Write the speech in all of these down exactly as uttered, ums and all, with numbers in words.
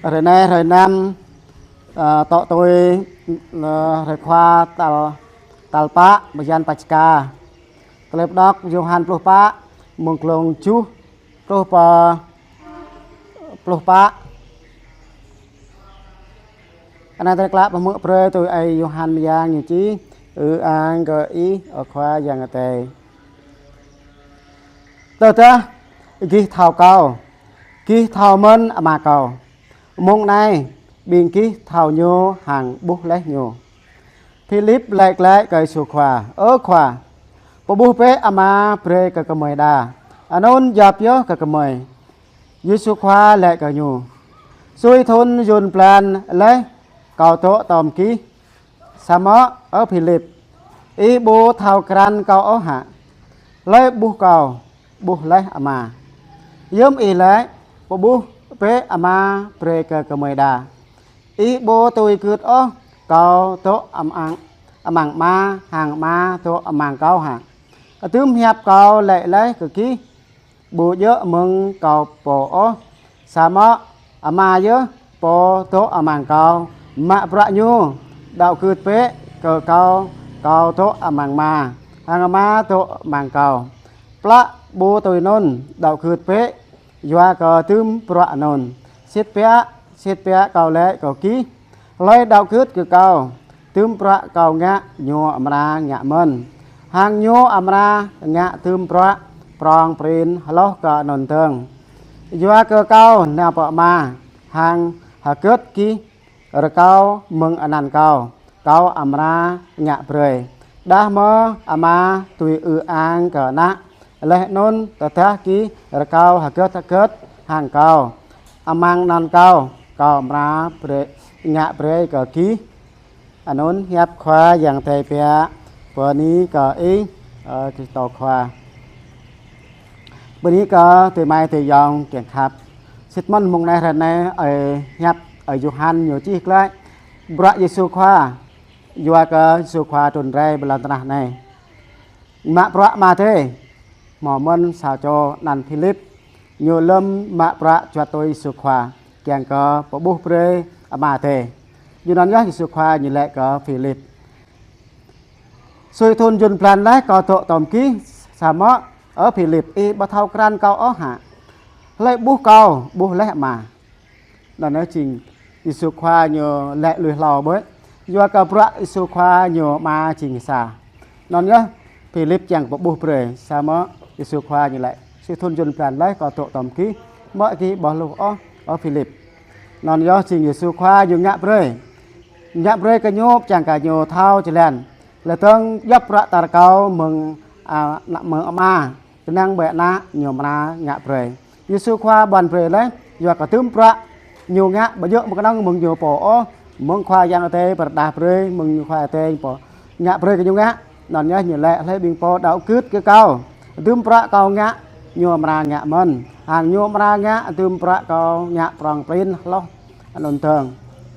Hrơi anai, hrơi năm, ơ, tŏ tui, ơ, hrơi Khua tal, tal pă, bơyan Paskha. Tơlơi pơđŏk Yôhan pluh pă, mơ̆ng glông tơjuh truh pơ pluh pă. Anai tơlơi klă pơmư̆ brơi tui ơi Yôhan mơyang ñu čih. Ư-ang kơ Ih, ơ Khua Yang Adai. Tơdah gih thâo Kâo, gih thâo mơ̆n Ama Kâo. Mông anai, ƀing gih thâo Ñu hăng ƀuh laih Ñu. Philip laĭ glaĭ kơ Yêsu Khua: Ơ Khua, pơƀuh bĕ Ama brơi kơ gơmơi đa, anŭn djŏp yơh kơ gơmơi. Yêsu Khua laĭ kơ ñu: Sui thŭn yŭn blan laih Kâo dŏ tŏm gih, samơ̆, ơ Philip, ih ƀu thâo krăn Kâo ôh hă? Hlơi ƀuh Kâo, ƀuh laih Ama. Hiư̆m ih laĭ: Pơƀuh bĕ Ama brơi kơ gơmơi đa? Ih ƀu tui gưt ôh Kâo dŏ amăng, amăng Ama, hăng Ama dŏ amăng Kâo hă? Hơdôm hiăp Kâo laĭ laih kơ gih, ƀu djơ̆ mơ̆ng Kâo pô ôh, samơ̆ Ama yơh Pô dŏ amăng Kâo mă bruă Ñu. Đaŏ gưt bĕ kơ Kâo, Kâo dŏ amăng Ama, hăng Ama dŏ amăng Kâo. Plă ƀu tui anŭn, đaŏ gưt bĕ yua kơ hơdôm bruă anŭn. Sĭt biă, sĭt biă Kâo laĭ kơ gih, hlơi đaŏ gưt kơ Kâo, hơdôm bruă Kâo ngă Ñu amra ngă mơ̆n, hăng Ñu amra ngă hơdôm bruă prŏng prin hloh kơ anŭn dơ̆ng. Yua kơ Kâo nao pơ Ama, hăng hơgĕt gih rơkâo mơ̆ng anăn Kâo, Kâo amra ngă brơi. Đah mơ̆ Ama tui ư-ang kơ Ană, laih anŭn tơdah gih rơkâo hơgĕt hơgĕt hăng Kâo amăng anăn Kâo, Kâo amra brơi, ngă brơi kơ gih. Anŭn hiăp Khua Yang Adai biă. Bơni kơ Ih, ơ Krist Khua. Bơni kơ adơi amai adơi ayŏng kiăng khăp. Sĭt mơ̆n mông anai hrơi anai, ơi hiăp ơi Yôhan ñu čih glaĭ bruă Yêsu Khua, yua kơ Yêsu Khua trŭn rai ƀơi lŏn tơnah anai. Mă bruă Ama Adai, hmâo mơ̆n sa čô anăn Philip, ñu lơ̆m mă bruă juăt tui Yêsu Khua, kiăng kơ pơƀuh brơi Ama Adai. Yua anŭn yơh Yêsu Khua ñu laĭ kơ Philip: Sui thŭn yŭn blan laih Kâo dŏ tŏm gih, samơ̆, ơ Philip, ih ƀu thâo krăn Kâo ôh hă? Hlơi ƀuh Kâo, ƀuh laih Ama. Anŭn yơh jing Yêsu Khua ñu laĭ lui hlâo ƀơi. Yua kơ bruă Yêsu Khua ñu Ama jing sa. Anŭn yơh Philip kiăng pơƀuh brơi, samơ̆ Yêsu Khua ñu laĭ: Sui thŭn yŭn blan laih Kâo dŏ tŏm gih, mơ̆ gih ƀu hluh ôh, ơ Philip? Anŭn yơh jing Yêsu Khua ñu ngă brơi. Ngă brơi kơ ñu, kiăng kơ ñu thâo jơlan. Laih dơ̆ng djŏp bruă tar Kâo mơ̆ng, a, ană mơ̆ng Ama, kơnang ƀơi Ană ñu amra ngă brơi. Yêsu Khua ƀuăn brơi laih, yua kơ hơdôm bruă ñu ngă ƀu djơ̆ mơ̆ng kơnơ̆ng mơ̆ng ñu pô ôh, mơ̆ng Khua Yang Adai pơrơđah brơi, mơ̆ng Khua Adai pô ngă brơi kơ ñu ngă. Anŭn yơh ñu laĭ: Hlơi ƀing pô đaŏ gưt kơ Kâo, hơdôm bruă Kâo ngă, ñu amra ngă mơ̆n, hăng ñu amra ngă hơdôm bruă Kâo ngă prŏng prin hloh anŭn dơ̆ng.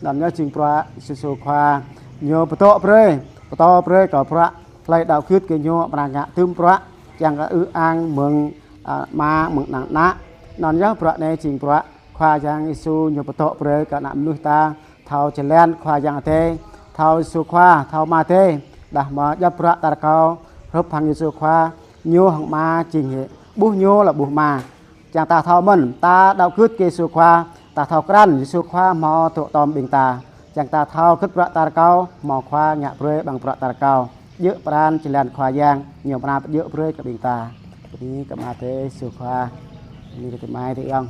Anŭn yơh jing bruă Yêsu Khua ñu pơtô brơi, pơtô brơi kơ bruă hlơi đaŏ gưt kơ ñu amra ngă hơdôm bruă, kiăng kơ ư-ang mơ̆ng, a, Ama, mơ̆ng Ană. Anŭn yơh bruă anai jing bruă Khua Yang Yêsu ñu pơtô brơi kơ ană mơnuih ta thâo jơlan Khua Yang Adai, thâo Yêsu Khua, thâo Ama Adai. Đah mơ̆ djŏp bruă tar Kâo hrup hăng Yêsu Khua, ñu hăng Ama jing hĕ, ƀuh ñu lĕ ƀuh Ama. Kiăng ta thâo mơ̆n, ta đaŏ gưt kơ Yêsu Khua, ta thâo krăn Yêsu Khua hmâo dŏ tŏm ƀing ta. Kiăng ta thâo gưt bruă tar Kâo, hmâo Khua ngă brơi ƀăng bruă tar Kâo. Djơ̆ pran jơlan Khua Yang, ñu amra pơdjơ̆ brơi kơ ƀing ta. Bơni kơ Ama Adai, Yêsu Khua. Bơni kơ adơi amai adơi ayŏng.